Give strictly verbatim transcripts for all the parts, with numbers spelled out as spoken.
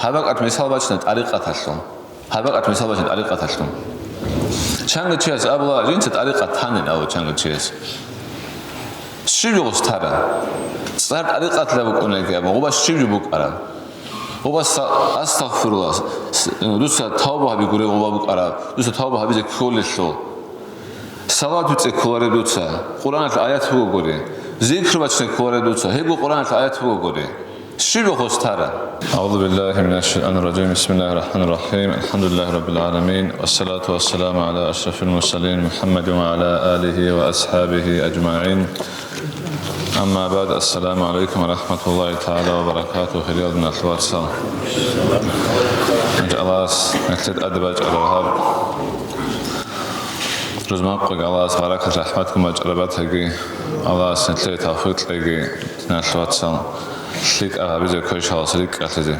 Гьаб бакӀалъ мисал бачина тӀарикъаталъул. Гьаб бакӀалъ мисал бачина тӀарикъаталъул. Чанги чияс абула, жинца тӀарикъат танин абу чанги чияс. Щиб жо гъос тара? ЦӀар тӀарикъатла букӀунаги абу, гъуба щиб жо букӀараб? Гъуба са-, астагъфирулла, с-, дуца тавба гьаби гуре гъуба букӀараб, дуца тавба гьабизе кколелъул. Салат вицӀе кколаре дуца, Къуръаналъ аят бугогури. Зикр бачне кколаре дуца, гьебго Къуръаналъ аят бугогури. Щиб гъос тара? أعوذ بالله من الشيطان الرجيم. بسم الله الرحمن الرحيم. الحمد لله رب العالمين. والصلاة والسلام على أشرف المرسلين محمد وعلى آله وأصحابه أجمعين. أما بعد. السلام عليكم ورحمة الله تعالى وبركاته. Хириял диналъул вацал. Аллагьас нилъер тӀаде бачӀараб гьаб рузман къоги Аллагьас баракат рахӀматгун бачӀараб батаги, Аллагьас нилъее тавфикъ кьеги, диналъул вацал, лъикӀаб гьабизе квешалас рикӀкӀалъизе.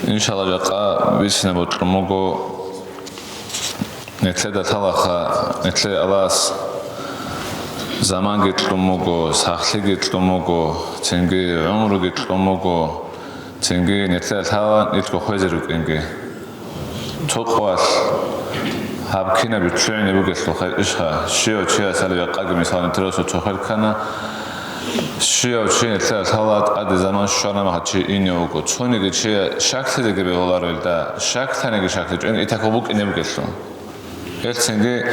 Иншалла, жакъа бицина бокьун буго, нилъеда лъалаха, нилъее Аллагьас заманги кьун буго, сахлъиги кьун буго, цинги гӀумруги кьун буго, цинги нилъеда лъала нилъго хвезе рукӀинги. Цо къоялъ гьаб кинаб лъугӀине бугелъул хӀакъищха, щивав чиясали жакъаги мисал интересо цо хӀел ккана, щивав чи нилъеда лъала тӀаде заман щвана магьа чи ине вуго, цониги чия щаклъизеги бегьуларо илда, щаклъаниги щаклъичӀони итакал букӀине бугелъул. Гьелцинги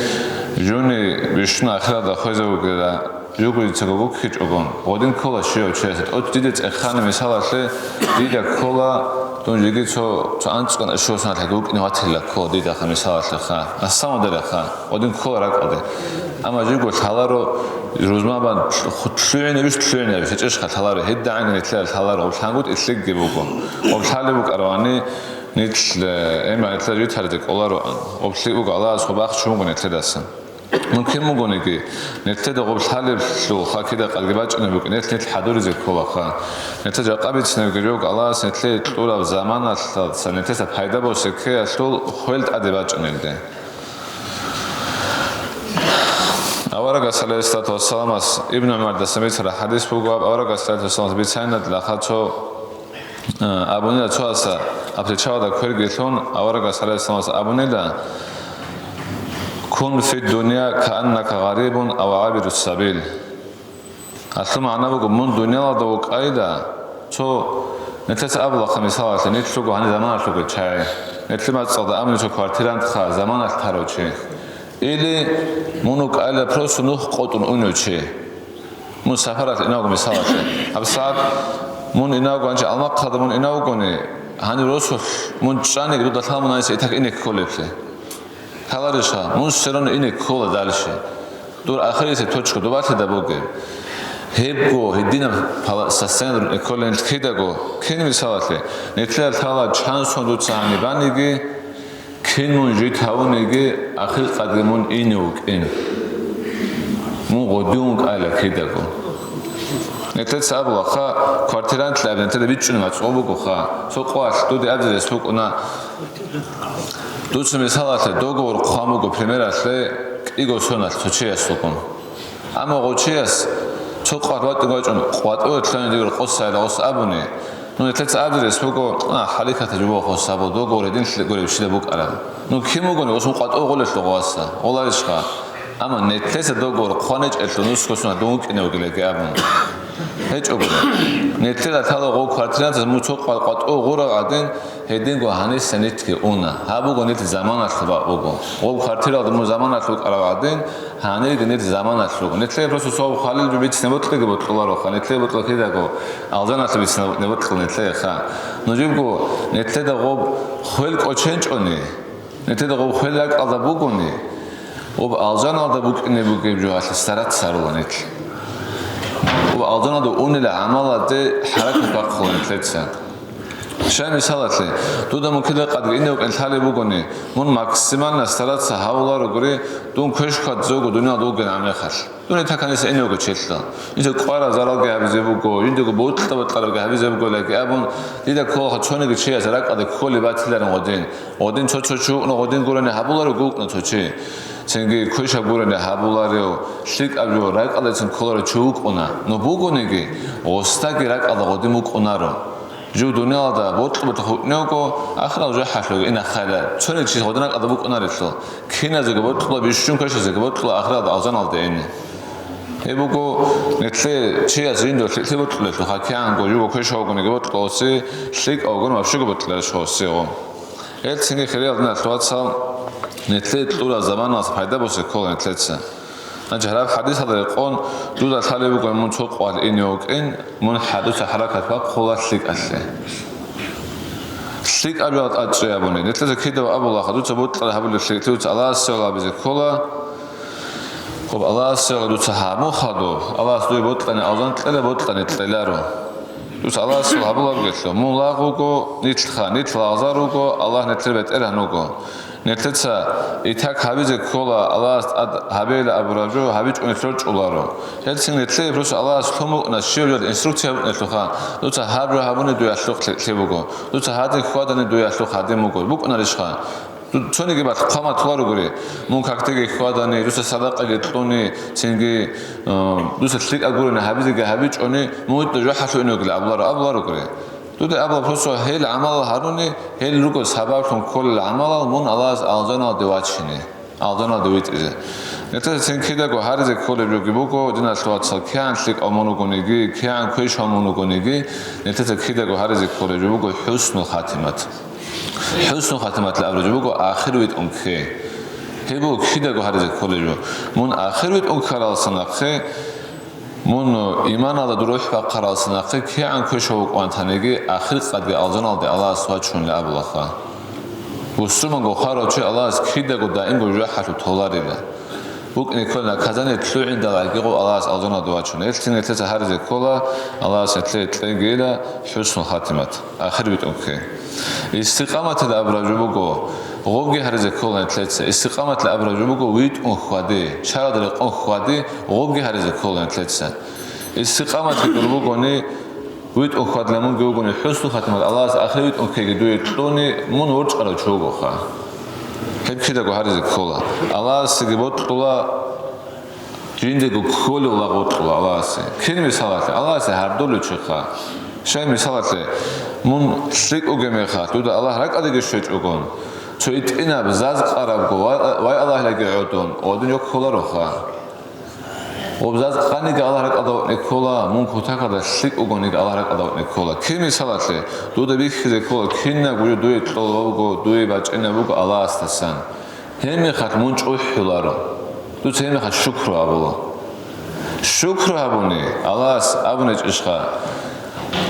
жуни бищун ахиралда хвезе вугила, жугури цаго гуккичӀогун, гъодин ккола щивав чиясе. ТӀоцӀ диде цӀехана мисалалъе, дида ккола, дун жеги цо, цо анцӀган ашосаналъе вукӀине ватила ккола дидаха мисалалъеха, асамадараха, гъодин ккола ракӀалде. Амма жиго лъаларо, рузмабан лъугӀинабищ, лъугӀинабищ, гьечӀищха лъаларо, гьедда гӀангин итлъа лъаларо, лъангутӀ итлъигги буго. Гъоб лъалеб букӀаравани, нилъ, э, эма итлъа житарде кӀолароан. Гъоб лъи буго Аллагьас гъоб ахчун буго нилъедасан. Мун кин бугониги, нилъеда гъоб лъалеблъул хакида къалги бачӀунеб букӀин, нилъ, нилъ хӀадуризе кколаха. Нилъеда жакъа бицинебги жо буго, Аллагьас нилъее кьураб заманалъаса нилъеца пайда босе ккеялъул хвел тӀаде бачӀунелде. Аварагас, гӀалайгьиссалату вассаламас, Ибн ГӀумардасан бицараб хӀадис буго, аб-, Аварагас, гӀалайгьиссалату вассаламас, бицайнадалаха цо Э, абунила цояса, аб-, лъечалда кверги лъун, аварагас, гӀалайгьиссаламас, абунила: «Кун фи дунья кааннака гъарибун ав гӀабиру сабил». Гьалъул магӀна буго, мун дунялалда вукӀайда, цо, нилъеца абулаха мисалалъе, нилъ руго гьаниб заманалъуго чагӀи. Нилъер мацӀалда абуни цо квартирантха заманалъ тарав чи. Или мун вукӀайла просто нух къотӀун унев чи. Мун сапаралъ инавго мисалалъе. ГьабсагӀат мун инавго гьанже Алмахъалда мун инавгони, гьанив росулъ мун чӀаниги дуда лъала мун гьаниса итак ине кколеблъи. Лъаларищха, мун все равно ине ккола дальше. Дур ахирисеб точка дубалъида бугеб. Гьебго гьединаб пала-, состояние кколин кидаго, кин мисалалъе, нилъеда лъала чан сон дуца гьаниб баниги, Кин мун жит гьавуниги, ахиркъадги мун ине вукӀин. Мун гъодиун кӀайла кидаго. Нилъеца абулаха, квартирантлъи аб нилъеда бичӀчӀуни мацӀгъу бугоха. Цо къоялъ дуде абзарес букӀуна. Дуца мисалалъе договор хъван буго, примералъе, кӀиго соналъ цо чиясулгун. Амма гъочияс цо къватӀ ватӀи вачӀун, къватӀиве лъани дигур къосайла гъос абуни, ну, нилъеца абдирес буго, а, хӀалихьатаб жо буго гъос абу, дого гьедин лъикӀ гуреб щила букӀараб. Ну, кин бугони, гъос мун къватӀо гъолелъул гъоса, гъоларищха. Амма нилъеца дого хъваничӀелъул нусго сун гьадин вукӀине вугилаги абун. ГьечӀогуна. Нилъеда лъала гъов квартиранца мун цо къва-, къватӀо гъурав гӀадин, Гьединго гьаниса нилъги уна. Гьаб буго нилъ заманалъ бакӀ буго. Гъоб квартиралда мун заманалъ вукӀарав гӀадин, гьанирги нилъ заманалъ руго. Нилъее просто цо хвалил жо бицине бокьиги бокьулароха. Нилъее бокьа кидаго алжаналъ бицине бокьул нилъееха. Нужибго нилъеда гъоб хвел кӀоченчӀони, нилъеда гъоб хвел ракӀалда бугони, гъоб алжаналда букӀине бугеб жо гьалъ стараться гьарула нилъ. Гъоб алжаналда унела гӀамалалде хӀаракат бахъула нилъеца. Щай мисалалъе, дуда мун кида къадги ине вукӀин лъалеб бугони, мун максимально стараться гьавуларогури, дун квеш хьвадизавго дуниял дугин гӀамехалъ. Дун итаканиса ине вуго челъал. Инса кӀвараб заралги гьабизе буго, жиндего бутӀа-бутӀарабги гьабизе буго лаги абун, дида кколаха цониги чияс ракӀалде кколеб батиларин гъодин. Гъодин цо-цо чи вукӀуна, гъодин гурони гьабуларев вукӀуна цо чи. Цинги квешаб гурони гьабуларев, лъикӀаб жо ракӀалдецин кколарев чи вукӀуна. Ну бугониги, гъосдаги ракӀалда гъодин вукӀунаро. Жив дуниялда бокьа-бокьа хутӀнего, ахирал жахӀалъуго инахъайда, цониги чи гъодинаб кӀалда букӀунарелъул, киназего бокьула, бищун квешазего бокьула ахиралда алжаналде ине. Гьеб буго, нилъе чияс жинда лъикӀлъи бокьулелъул, хакиянго, жуго квешавгониги бокьула оси, лъикӀавгун вообще бокьуларищ оси гъо. Гьелцинги хириял диналъул вацал, нилъе кьураб заманалъ пайда босе ккола нилъеца. Гьанже гьараб хадисалда рекъон, дуда лъалеб буго мун цо къвал ине вукӀин, мун хӀадуца хӀаракат бахъула лъикӀалъе. ЛъикӀаб жал тӀад чӀей абуни. Нилъеца кидав абулаха, дуца бокьараб гьабулеб лъикӀлъи дуца Аллагьасе валабизе ккола. Хъуб Аллагьасе вала дуца гьабун хадуб, Аллагьас дуе бокьани алжан кьела, бокьани кьеларо. Дуца Аллагьасе вала гьабулаб гелъу, мун лагъ вуго, нилъха, нилъ лагъзал руго, Аллагь нилъер БетӀергьан вуго. Нилъеца итак гьабизе ккола, Аллагьас тӀад гьабейила абураб жо гьабичӀони лъочӀуларо. Гьелцин нилъее просто Аллагьас лъун букӀуна щиб жо инструкция букӀунелъулха, дуца гьаб жо гьабуни дуялъухъ лъикӀлъи буго, дуца гьадин хьвадани дуялъухъ гьадин буго. БукӀунарищха? Ду-, цониги бахъ хъвамат хъваругури, мун какдеги хьвадани, дуца садакъаги кьуни, цинги, э, дуца лъикӀаб гурони гьабизеги гьабичӀони, мун витӀа жо хӀалъугьине вугила абуларо, абуларугури. Дуда абула просто гьел гӀамал гьаруни, гьел руго сабаблъун кколел гӀамалал мун Аллагьас алжаналде вачине, алжаналде витӀизе. Нилъеца цин кидаго гьаризе кколеб жоги буго, диналъул вацал, кигӀан лъикӀав мун вугониги, кигӀан квешав мун вугониги, нилъеца кидаго гьаризе кколеб жо буго хӀуснул хатимат. ХӀуснул хатиматли абураб жо буго ахир витӀун кке. Гьеб буго кидаго гьаризе кколеб жо. Мун ахир витӀун ккаралсан нахъе, мун иманалда дур рухӀ бахъаралсан нахъе кигӀан квешав вукӀун ватаниги, ахир къадги алжаналде Аллагьас вачунли абулаха. Бусурманго хварав чи Аллагьас кидаго даимго жужахӀалъув толарила. БукӀине ккола наказание лъугӀиндал гӀагигъу Аллагьас алжаналде вачун. Гьелъин нилъеца гьаризе ккола, Аллагьас нилъее кьегийила хӀуснул хатимат. Ахир витӀун кке. Истикъаматил абураб жо буго, гъобги гьаризе ккола нилъеца. Истикъаматил абураб жо буго витӀун хьвади, шаралда рекъон хьвади, гъобги гьаризе ккола нилъеца. Истикъаматил дур бугони, витӀун хьвадла мунги вугони хӀуснул хатимат, Аллагьас ахир витӀун ккеги дуе кьуни, мун ворчӀарав чи вугоха. Гьеб кидаго гьаризе ккола. Аллагьасеги бокьула, жиндего кколев лагъ бокьула Аллагьасе. Кин мисалалъе, Аллагьасе гьардулев чиха. Щай мисалалъе, мун лъикӀ вугеб мехалъ, дуда Аллагь ракӀалдеги щвечӀогон, цо итӀинаб заз къарабго, вай, вай Аллагьилаги гӀодон, гъодин жо кколароха. Гъоб заз къаниги Аллагь ракӀалда вукӀине ккола, мун кутакалда лъикӀ вугониги Аллагь ракӀалда вукӀине ккола. Кин мисалалъе, дуда бихьизе ккола, кинабго жо дуе кьолеб буго, дуе бачӀинеб буго Аллагьасдасан. Гьебмехалъ мун чӀухӀуларо. Дуца гьебмехалъ шукру гьабула. Шукру гьабуни, Аллагьас абунечӀищха: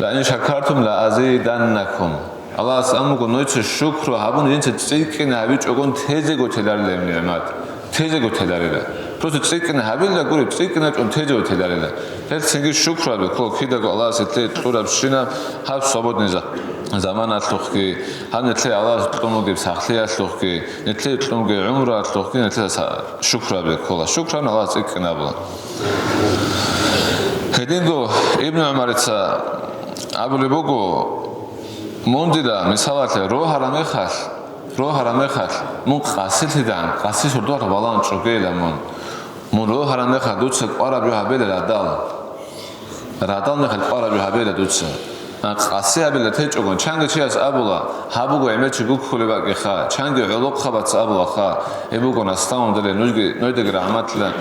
«Ла ин шакартум ла азиданнакум». Аллагьас абун буго, нойца шукру гьабун, жинца цӀикӀкӀина гьабичӀогон тезего теларила гьеб нигӀмат. Тезего теларила. Просто цӀикӀкӀина гьабила гури, цӀикӀкӀина чӀун тезего теларила. Гьелцинги шукру гьабе, ккола кидаго Аллагьас нилъее кьурабщинаб гьаб свободный за-, заманалъухъги, гьаб нилъее Аллагьас кьун бугеб сахлъиялъухъги, нилъее кьун бугеб гӀумруялъухъги нилъеца са-, шукру гьабе ккола. Шукру гьабун Аллагьас цӀикӀкӀина абула. Гьединго Ибн ГӀумарица абулеб буго, мун дила, мисалалъе, рогьараб мехалъ, рогьараб мехалъ, мун къасилъидегӀан, къаси сордоялъ балагьун чӀогейила мун. Мун рогьараб мехалъ дуца кӀвараб жо гьабейила радал. Радал мехалъ кӀвараб жо гьабейила дуца. А, къаси гьабила течӀогон, чанги чияс абула, гьаб буго гӀемер чи гуккулеб бакӀиха, чанги гӀолохъабаца абулаха, гьеб буго настагьун дале нужги, нойдаги рахӀматла,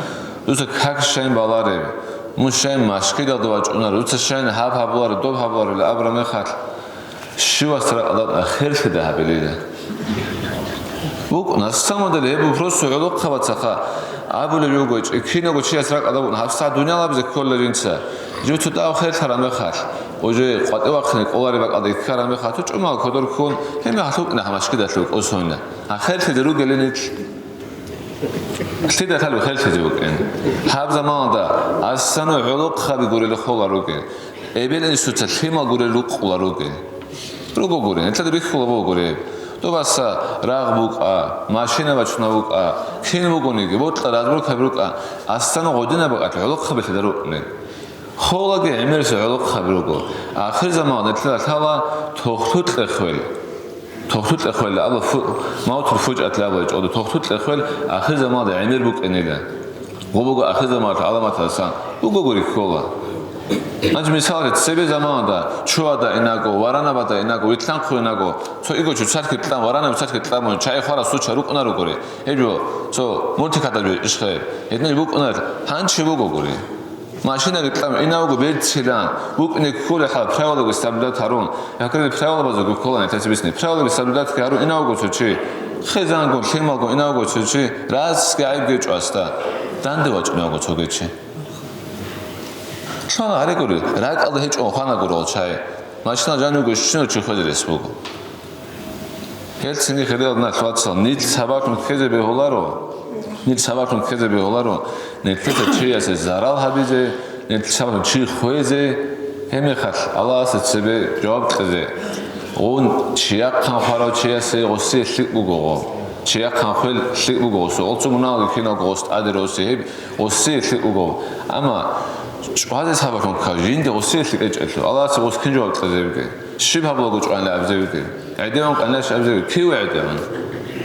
дуца как щайин балареб, мун щайин машгидалда вачӀунарев, дуца щайин гьаб гьабуларев, доб гьабуларевли абураб мехалъ, щивас ракӀалда херлъида гьабилила. БукӀун, гьасамадали гьеб просто гӀолохъабацаха абулеб буго, кинаго чияс ракӀалда букӀун, гьабсагӀат дуниял абизе кколел жинца. Жив цо дагьав херлъараб мехалъ, уже къватӀивахъине кӀолареб бакӀалда ккараб мехалъ, цо чӀумал кодор ккун, гьеб мехалъ вукӀина гьаб машгидалъув кӀусуна. А херлъизе ругелин ил-, лъида лъалеб херлъизе вукӀин. Гьаб заманалда асану гӀолохъаби гурел холел ругел, эбел-инсуца лъимал гурел рукъулел ругел. Ругогури, нилъеда бихьулеб бугоре. Доб аса рагъ букӀа, машина бачунеб букӀа, кин бугониги, бокьа, разборкаби рукӀа, асану гъодинаб бакӀалъ гӀолохъаби лъида рукӀунел. Холаги гӀемериса гӀолохъаби руго. Ахирзаман нилъеда лъала тохлъукье хвел. Тохлъукье хвел абула фу-, маутул фужаат абулеб чӀвазе, тохлъукье хвел ахирзаманалда гӀемер букӀинила. Гъо буго ахирзаманалъул гӀаламаталдасан. Бугогури ккола. Гьанже мисалги, цебе заманалда, чуяда инаго, варанабада инаго, вилълъанхъ инаго, цо игочо цархӀи кьан, варанаби цархӀи кьамун, чагӀи хвараб случай рукӀунаро гури. Гьеб жо, цо мультикада жо ишхъе, гьединаб букӀунар гьанчи буго гури. Машинаги кьам, инавго берцилан, букӀине кколеб хӀал правилаго соблюдать гьарун, гьакъире правилабазего кколан гьетаца бицни. Правилаго соблюдать гьарун инавго цо чи, хезангун, лъималгун инавго цо чи, расги гӀайибги гьечӀо гьасда. Данде вачӀуневго цоги чи. Лъугьана гьаригури, ракӀалда гьечӀого хвана гурого чагӀи. Машина жанивго щинав чи хвезе рес буго. Гьелцинги, хириял диналъул вацал, нилъ сабаблъун ккезе бегьуларо, нилъ сабаблъун ккезе бегьуларо, нилъеца чиясе зарал гьабизе, нилъ сабаблъун чи хвезе, гьеб мехалъ Аллагьасе цебе жаваб кьезе. Гъун чияхъан хварав чиясе гъосие лъикӀ буго гъо. Чияхъан хвел лъикӀ буго гъосие. Гъоцо мунагьалги киналго гъос тӀаде росие, гьеб гъосие лъикӀ буго. Амма чӀвазе сабаблъун ккав жинде гъосие лъикӀ гьечӀелъул, Аллагьасе гъос кин жаваб кьезе вугев? Щиб гьабулаго чӀванилан абизе вугев? ГӀедеван къанилъи абизе вугев? Кив гӀедеван?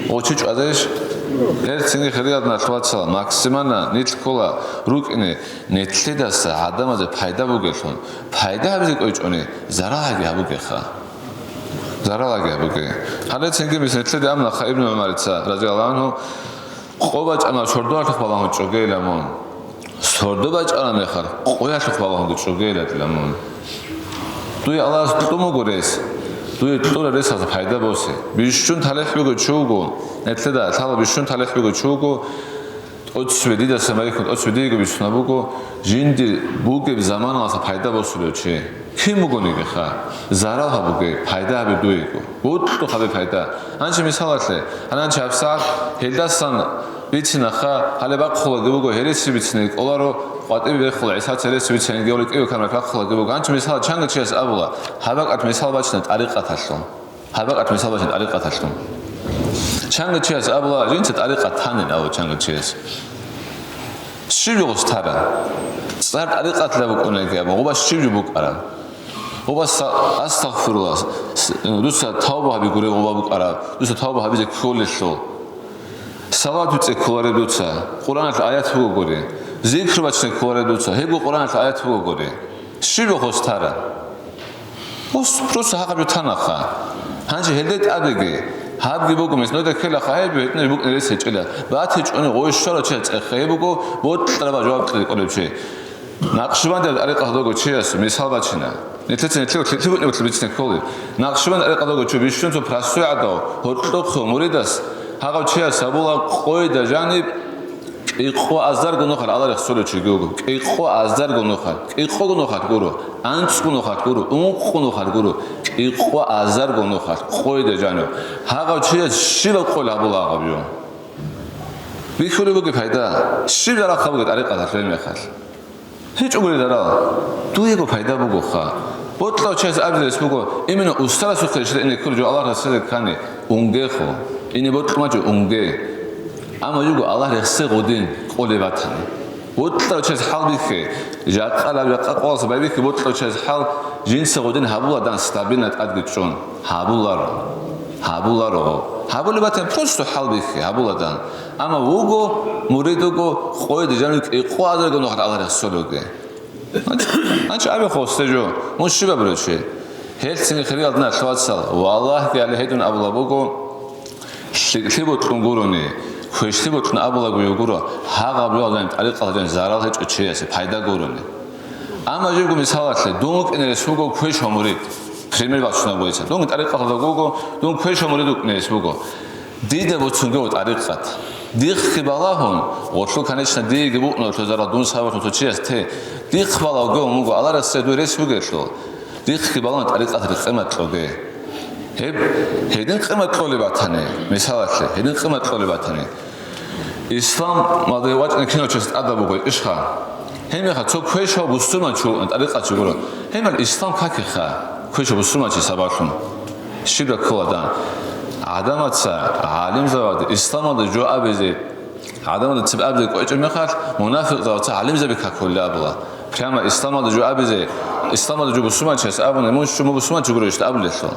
Гъочи чӀвазейищ? Гьелцинги, хириял диналъул вацал, максимально нилъ ккола рукӀине нилъедаса гӀадамазе пайда бугелъун. Пайда гьабизе кӀвечӀони, заралаги гьабугеха. Заралаги гьабуге. Гьале цинги мисал нилъеда амлаха Ибн ГӀумарица, разияллагьу гӀангьу, къо бачӀана сордоялъухъ балагьун чӀогейила мун. Сордо бачӀана мехалъ, къоялъухъ балагьун чӀогейила дила мун. Дуе Аллагьас кьун буго рес, дуе кьураб ресалъ пайда босе. Бищун талихӀ буго чи вуго, нилъеда лъала бищун талихӀ буго чи вуго, тӀоцебе дида самарихьун, тӀоцебе диего бицунаб буго, жинди бугеб заманалъа пайда босулев чи. Кин бугониги ха, зарал гьабуге, пайда гьабе дуего. Гьутлу гьабе пайда. Гьанчи мисалалъе, гьананчи гьабсагӀат гьелдасан бицина ха, гьале бахъулаги буго, гьереси бицине кӀоларо, къватӀибе бехула, ГӀисаца гьереси бицине гьевли кӀиве камрат бахъулаги буго. Гьанчи мисал чанги чияс абула, гьаб бакӀалъ мисал бачина тӀарикъаталъун. Гьаб бакӀат мисал бачӀин тӀарикъаталъун. Чанги чияс абула, жинца тӀарикъат танин абу чанги чияс. Щиб жо гъос тара? ЦӀар тӀарикъатла букӀунаги абун, гъуба щиб жо букӀараб? Гъуба са-, астагъфируллагь, с-, дуца тавба гьаби гуреб гъуба букӀараб, дуца тавба гьабизе кколелъул. Салават бицӀе кколареб дуца, Къуръаналъ аят бугогури. Зикр бачне кколареб дуца, гьебго Къуръаналъ аят бугогури. Щиб жо гъос тара? Просто гьагъаб бетанаха. Гьанже гьелде тӀадеги, гьабги буго, мес, нуда ккелаха, гьеб гьетӀинаб букӀин рес гьечӀила. БатичӀони гъой щварав чи цӀехе, гьеб буго, бокьараб жаваб кьезе кӀолев чи. Накъшбандияб тӀарикъа гьадого чияс мисал бачина. Нилъеца нилъего лъикӀлъи букӀине букӀине бицине кколеб. Накъшбандияб тӀарикъа гьадого чи бищун цо простой гӀадав, гьоркьохъев муридас, гьагъав чияс гьабула къойда жаниб, кӀикъо азарго нухалъ Аллагь рехсолев чиги вуго. КӀикъо азарго нухалъ. КӀикъого нухалъ гуро. АнцӀго нухалъ гуро. Ункъо нухалъ гуро. КӀикъо азарго нухалъ. Къойда жанив. Гьагъав чияс щибаб къойил гьабула гьагъаб жо? Бихьулеб бугеб пайда? Щиб зарал гьабуге тӀарикъаталъ гьеб мехалъ? ГьечӀо гури зарал. Дуего пайда бугоха. Бокьарав чияс абизарис буго, именно устарасухъе рещтӀине кколеб жо Аллагь рехсезе ккани, унгехъо. Ине бокьун бачӀо, унге. Амма юго Аллагь рехсей гъодин кӀолеб батани. Бокьарав чияс хӀалбихье, жакъа лав, жакъа къоялъ байбихье бокьарав чияс хӀал, жинца гъодин гьабуладан стабильно тӀадги чӀун. Гьабуларо. Гьабуларо. Гьабулеб батани просто хӀалбихье, гьабуладан. Амма вуго, мурид вуго, къойда жанив кӀикъо азарго нухалъ Аллагь рехсолевги. Гьанчи абе хосде жо, мун щиб абулев чи? Гьелцинги, хириял диналъул вацал, валлагьги гьале гьедун абулаб буго, лъикӀлъи бокьун гурони, квешлъи бокьун абулаго гуро, гьагъаб жо гьалжани, тӀарикъа гьалжани зарал гьечӀо чиясе, пайда гурони. Амма жибго мисалалъе, дун вукӀине рес вуго квешав мурид, пример бачунаб бугеца. Дун тӀарикъа гьалда вуго, дун квешав мурид вукӀине рес вуго. Дида буцунги ва тӀарикъат. Дихъги балагьун, гъолъул, конечно, диеги букӀуна гъолъул зарал дун сабаблъун цо чияс те. Дихъ балагьун вуго, Аллагь рехсей дуе рес бугелъул. Дихъги балагьун тӀарикъаталъе къимат кьоге. Гьеб, гьедин къимат кьолеб батани, мисалалъе, гьедин къимат кьолеб батани. Исламалде вачӀана кинав чияс тӀадаб буго ишха. Гьебмехалъ цо квешав бусурманчи вукӀун, тӀарикъатчи гуро. Гьебмехалъ ислам какиха, квешав бусурманчи сабаблъун. Щиб раккула дан? ГӀадамаца гӀалимзабаде, исламалда жо абизе, гӀадамалда цебе абизе кӀвечӀеб мехалъ, мунафикъзабаца гӀалимзаби какулеб абула. Прямо исламалда жо абизе, исламалда жо бусурманчияс абуни, мун щун мун бусурманчи гурищ абулелъул.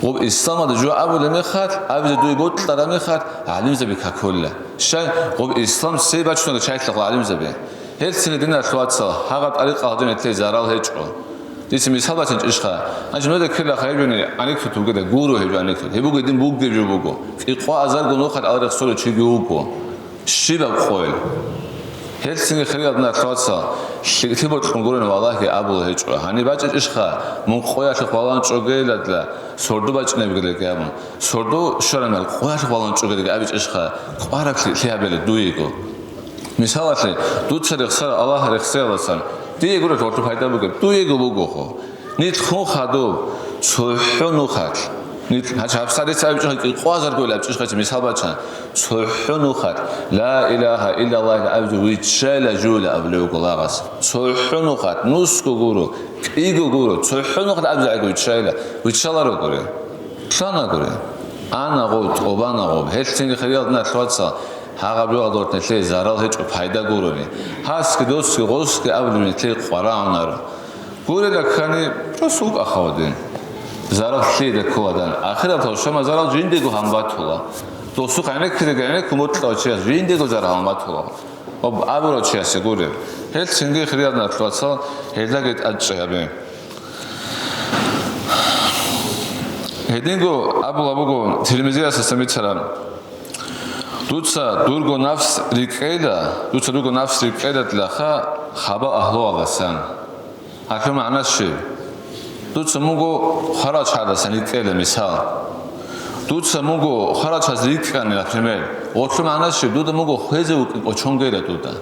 Гъоб исламалда жо абулеб мехалъ, абизе дуе бокьараб мехалъ, гӀалимзаби какулеб. Щай, гъоб ислам цей бачунага чайилъа гъол гӀалимзаби. Гьелцин, диналъул вацал, гьагъаб тӀарикъа гьабун гьелъе зарал гьечӀо. Дица мисал бачинчӀищха? Гьанже нужеда ккела гьеб жо анекдот бугеда, гуро гьеб жо анекдот. Гьеб бугедин бугеб жо буго. КӀикъоазарго нухалъ аларихъ сорев чиги вуго. Щибаб къойил? Гьелцинги, хириял диналъул вацал, лъикӀлъи бокьун гурони валагьи абулеб гьечӀо. Гьаниб бачӀинчӀищха, мун къоялъухъ балагьун чӀогейиладла, сордо бачӀинеб бугелги абун. Сордо щвараб мехалъ къоялъухъ балагьун чӀогейилги абичӀищха, кӀвараб лъикӀлъи гьабила дуего. Мисалалъе, дуца рехсарав Аллагь рехсеялдасан дие гурелъул пайда бугеб, дуего бугохъо. Нилъ хун хадуб, цохӀо нухалъ. Нилъ, гьанже гьабсагӀат дица абичӀищха, кӀикъоазарго абичӀищха, мисал бачан. ЦохӀо нухалъ ла илагьа иллаллагь абизе виччайила жула абулев вуго лагъас. ЦохӀо нухалъ, нусго гуро, кӀиго гуро, цохӀо нухалъ абизе гӀаги виччайила, виччаларо гури. Лъана гури. Ана гъоб, тӀубана гъоб. Гьелъинги, хириял диналъул вацал, гьагъаб жоялда гьоркьоб нилъее зарал гьечӀо пайда гурони. Гьасги, досги, гъосги абулеб нилъее къварагӀунаро. Гурела ккани, просто вукӀа хавадин. Зарал лъиеда кколадан. Ахираталъ щвана зарал жиндего гьанбатула. Досухъ гӀенеккизе гӀенеккун бокьарав чияс жиндего зарал гьанбатула. Ва абурав чиясе гуреб. Гьелъинги, хириял диналъул вацал, гьелдаги тӀадчӀей гьабе. Гьединго абула буго Тирмизиясдасан бицараб: «Дуца дурго нафс рикӀкӀейила, дуца дурго нафс рикӀкӀейила дида хабал агьлуялдасан». Гьалъул магӀна щиб? Дуца мунго хварал чагӀаздасан рикӀкӀейила, мисал. Дуца мунго хварал чагӀаз рикӀкӀани, например, гьалъул магӀна щиб? Дуда мунго хвезе вукӀин кӀочонгейила дуда.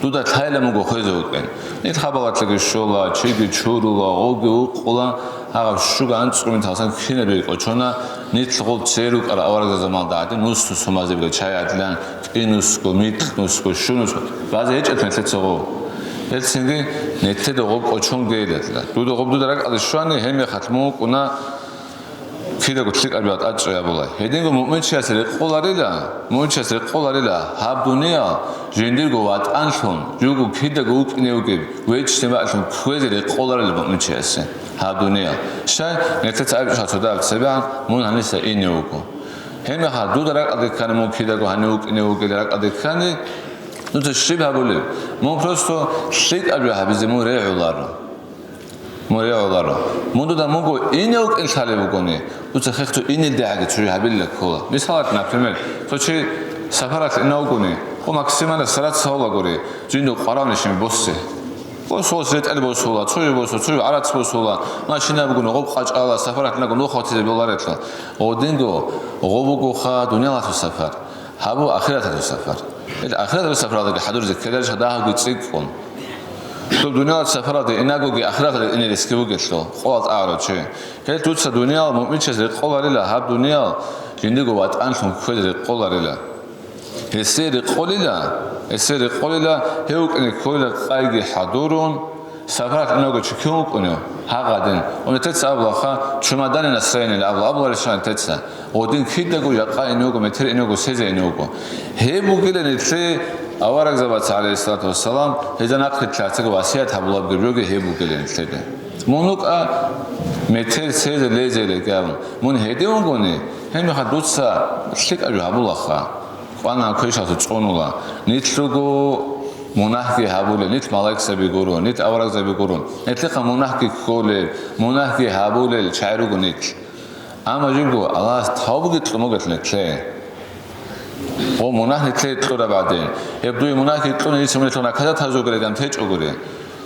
Дуда лъайила мунго хвезе вукӀин. Нилъ хабалалъеги щола, чиги чурула, гъоги вукъула, гьагъаб щуго анцӀго минуталдасан кинабиги кӀочона, нилъ гъол цере рукӀарал аварагзабазда гӀадин, нус-нусго мазебиги чай гӀадилан, кӀинусго, микьнусго, щунусго, базе гьечӀеб нилъеца гъоб. Гьелъинги нилъеда гъоб кӀочонгейилан. Дуда гъоб дуда ракӀалде щвани, гьеб мехалъ мун вукӀуна, кидаго лъикӀаб жоялда тӀадчӀей абула. Гьединго муъминчиясе рекъоларила, муъминчиясе рекъоларила гьаб дуниял жиндирго ватӀанлъун, живго кидаго вукӀине вугеб вечӀчӀи бакӀлъун кквезе рекъоларила муъминчиясе гьаб дуниял. Щай, нилъеца абичӀо цодагьаб цебегӀан мун гьаниса ине вуго. Гьеб мехалъ дуда ракӀалде ккани, мун кидаго гьанив вукӀине вугел ракӀалде ккани, дуца щиб гьабулеб? Мун просто лъикӀаб жо гьабизе мун регӀуларо. Мун регӀуларо. Мун дуда мунго ине вукӀин лъалеб бугони, дуца хехго инелдегӀаги цо жо гьабилила ккола. Мисалалъе, например, цо чи сапаралъ ина вугони, о, максимально стараться гьавулагури, жиндир къваравнищин боссе. Босулас ретӀел босула, цо жо босула, цо жо гӀарац босула, машина бугони, гъоб къачӀала, сапаралъ инаго нух ватизе боларелъул. Гъодинго, гъоб бугоха дуниялалъул сапар. Гьабу ахираталъул сапар. Ил ахираталъул сапаралдаги хӀадуризе ккеларищ дагьабги цӀикӀкӀун? Доб дуниялалъул сапаралде инагоги ахираталде ине ресги бугелъул, къоялда тӀагӀарав чи. Гьел дуца дуниял муъминчияс рекъоларила, гьаб дуниял жиндирго ватӀанлъун кквезе рекъоларила. Гьесие рекъолила, гьесие рекъолила, гьев вукӀине кколила къайги хӀадурун, сапаралъ инаго чи кин вукӀунев, гьагъадин. Унитеца абулаха, чумадане настроение абула, абуларищ унитеца. Гъодин кидаго жакъа ине вуго, метер ине вуго, сезе ине вуго. Гьеб бугила нилъее аварагзабаца, гӀалайгьиссалату вассалам, гьезда нахърилълъарцаги васият гьабулеб жоги гьеб бугила нилъеда. Мун вукӀа метер сезе лезелеги абун. Мун гьедин вугони, гьеб мехалъ дуца лъикӀаб жо гьабулаха. КъванагӀан квешалъув цӀунула. Нилъ руго мунагьги гьабулел, нилъ малаикзаби гуро, нилъ аварагзаби гуро. Нилъехъа мунагьги кколел, мунагьги гьабулел чагӀи руго нилъ. Амма жибго Аллагьас тавбуги кьун бугелъул нилъее. О, мунагь нилъее кьураб гӀадин, гьеб дуе мунагьги кьуна, нилъ мунагьлъун наказать гьабизегуреган течӀогури.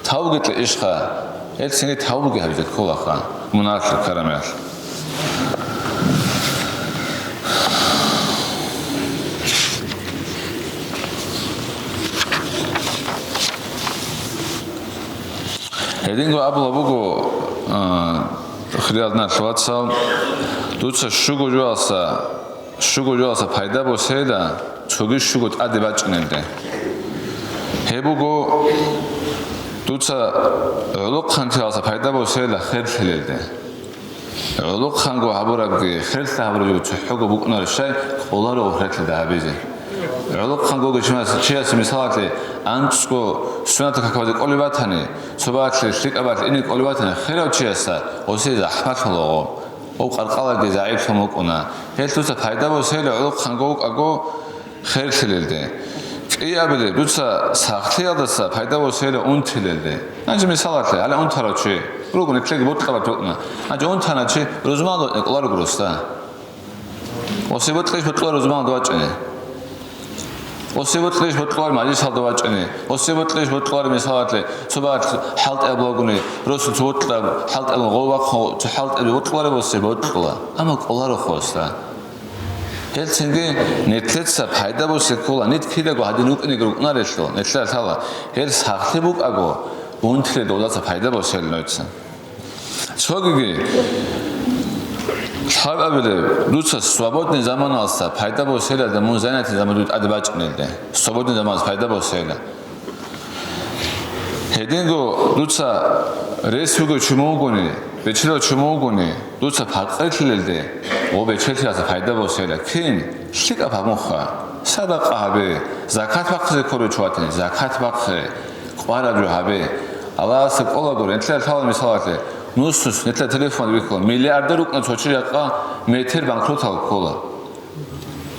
Тавбуги кье ишха, гьелцинги тавбуги гьабизе кколаха, мунагьлъи ккарамиялъ. Гьединго абула буго, а, хириял диналъул вацал, дуца щуго жоялса, щуго жоялса пайда босейила, цоги щуго тӀаде бачӀинелде. Гьеб буго, дуца гӀолохъанлъиялса пайда босейила херлъилелде. ГӀолохъанго гьабурабги, херлъи гьабурабги цохӀого букӀунарищ щай, кӀоларо гъоб херлъида гьабизе. ГӀолохъанго чияс, чиясе, мисалалъе, анцӀго суннатал какбазе кӀолеб батани, цо балъе лъикӀаб балъ ине кӀолеб батани, херав чиясда гъосие захӀмалъула гъо. Гъоб къаркъалаги загӀиплъун букӀуна. Гьелъуца пайда босейила гӀолохъанго вукӀаго херлъилелде. И абилеб, дуца сахлъиялдаса пайда босейила унтилелде. Гьанже мисалалъе, гьале унтарав чи руго, нилъеги бокьараб токна. Гьанже унтана чи, рузманалда кӀоларого росда. Осе бокьарищ бокьуларо рузманалда вачӀине? Осе бокьарищ бокьуларо мажлисалда вачӀине? Осе бокьарищ бокьуларо, мисалалъе, цо бакӀ хӀалтӀи абулагуни, росу цо бокьараб хӀалтӀи абун гъов вахъун, цо хӀалтӀи бокьуларо, осе бокьула. Амма кӀоларо хосда. Гьелцинги нилъеца пайда босе ккола, нилъ кидаго гьадин рукӀинеги рукӀунарелъул, нилъеда лъала, гьел сахлъи букӀаго, унтилел долдаса пайда босел нойца. Цогиги, лъаб абилеб, дуца свободный заманалса пайда босейилада мун занятый заман дуе тӀаде бачӀинелде, свободный заманалса пайда босейила. Гьединго дуца рес вугев чи мугони, бечедав чи мугони, дуца пакъирлъилелде ва бечелъиялъа пайда босейила. Кин? ЛъикӀаб гьабунха, садакъа гьабе, закат бахъизе кколев чи ватани, закат бахъе, къвараб жо гьабе. Аллагьасда кӀолагури, нилъеда лъала мисалалъе, нус-нус, нилъеда телефон бихьула, миллиардер рукӀна цо чи жакъа метр банкротал ккола.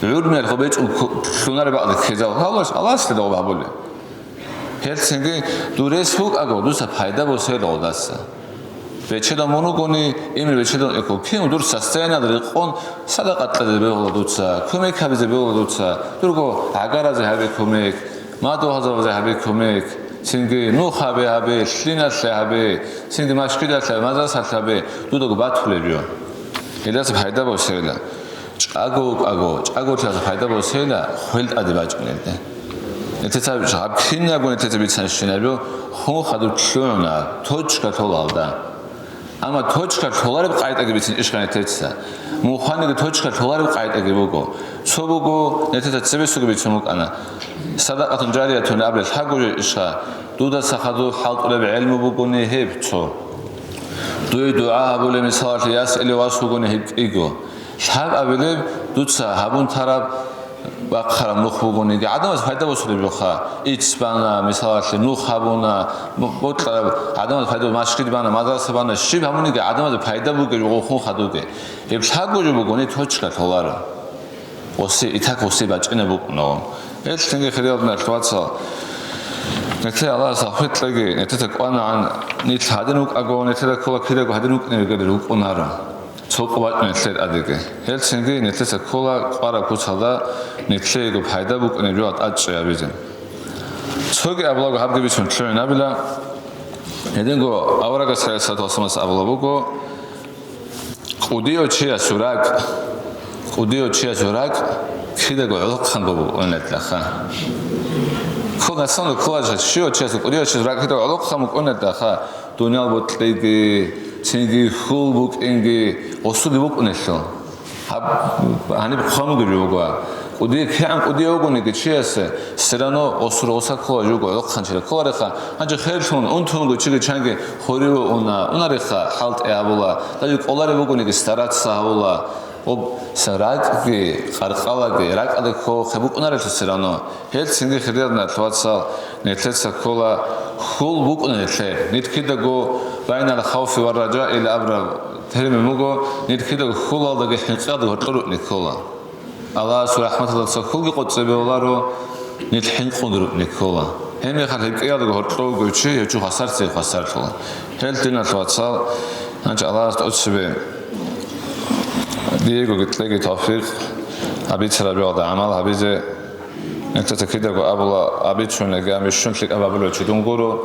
ГӀурмиялъ гъоб бечӀун кку-, лъунареб бакӀалде ккезал. Гьалаш Аллагьас лъидал гъоб гьабулеб. Гьелцинги дур рес вукӀаго, дуца пайда босейила гъодаса. Бечедав мун вугони, имру бечедав эко, кин дур состояниялда рекъон садакъа кьезе бегьула дуца, кумек гьабизе бегьула дуца, дурго гӀагаразе гьабе кумек, мадугьалзабазе гьабе кумек, цинги нух гьабе гьабе, лъиналъе гьабе, цинги машгидалъе, мадрасалъе гьабе, дудаго батулеб жо. Гьелдаса пайда босейила. ЧӀаго вукӀаго, чӀаголъиялъа пайда босейила, хвел тӀаде бачӀунелде. Нилъеца гьаб кинабго нилъеца бицанщинаб, хун хадуб лъугӀуна, точка лъолалда. Амма точка лъолареб къайдаги бицин ишха нилъеца. Муханиги точка лъолареб къайдаги буго. Цо буго, нилъеца цебесуги бицун букӀана. Садакъатун жариятун абулеб лъабго жо ишха, дудаса хадуб хӀалтӀулеб гӀелму бугони гьеб цо. Дуе дугӀа гьабулеб мисалалъе яс или вас вугони гьеб кӀиго. Лъаб абилеб дуца гьабун тараб бахъараб нух бугониги, гӀадамаз пайда босулеб жоха. Ицц бана, мисалалъе, нух гьабуна, бо-, бокьараб гӀадамаз пайда, машгид бана, мадраса бана, щиб гьабуниги гӀадамаз пайда бугеб жо хун хадуге. Гьеб лъабго жо бугони точка лъоларо. Осе, итак осе бачӀина букӀунаго. Гьелъинги хириял диналъул вацал, нилъее Аллагьас тавфикъ кьеги, нилъеца кӀванагӀан, нилъ гьадин вукӀаго, нилъеда ккола кидаго гьадин вукӀине ругел рукӀунаро. Цо къуватни нилъер адеги. Гьелцинги нилъеца ккола къвараб куцалда нилъеего пайда букӀине жо тӀадчӀей гьабизе. Цоги абулаго гьабги бицун лъугӀинабила. Гьединго аварагас гӀалайгьиссалату вассаламас абула буго, кӀудияв чиясул ракӀ, кӀудияв чиясул ракӀ кидаго гӀолохъанго букӀунелъаха. Ккол-, на самом деле, кколарищ, щивав чиясул, кӀудияв чиясул ракӀ кидаго гӀолохъан букӀунелъаха. Дуниял бокьиги, цинги хьул букӀинги, гъосулги букӀунелъул. Гьаб, гьаниб хъван бугеб жо буго. КӀудияв, кигӀан кӀудияв вугониги чиясе, все равно гъосул гъоса ккола жуго, гӀолохъанчила кколареха. Гьанже херлъун, унтунго чиги чанги хуриве уна, унареха, хӀалтӀи гьабула, даже кӀоларев вугониги стараться гьабула. Об, са ракӀги, къаркъалаги, ракӀалде кколхъе букӀунарелъул все равно. Гьелцинги хириял диналъул вацал, нилъеца ккола хьул букӀуна нилъер. Нилъ кидаго байнал хавфи ва ражаили абураб термин буго, нилъ кидаго хьулалдаги хӀинкъиялдаги гьоркьор рукӀине ккола. Аллагьасул рахӀматалдаса хьулги къоцӀебе бегьуларо, нилъ хӀинкъунги рукӀине ккола. Гьебмехалъ гьеб кӀиялдаго гьоркьов вугев чи гьев чи хвасарлъи хвасарлъула. Гьел, диналъул вацал, гьанже Аллагьас тӀоцебе диего гьикъеги тавфикъ, гьабицараб жоялда гӀамал гьабизе. Нилъеца кидаго абула, абицунеги, ам бищун лъикӀаб абулев чи дун гуро,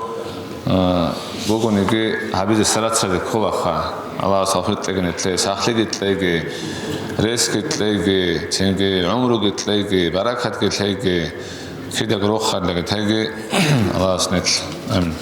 а, бугониги гьабизе сарацаде кколаха. Аллагьас тавфикъ кьеги нилъее, сахлъиги кьеги, ресги кьеги, цинги гӀумруги кьеги, баракатги лъеги, кидаго роханлъиги теги Аллагьас нилъ. Амин.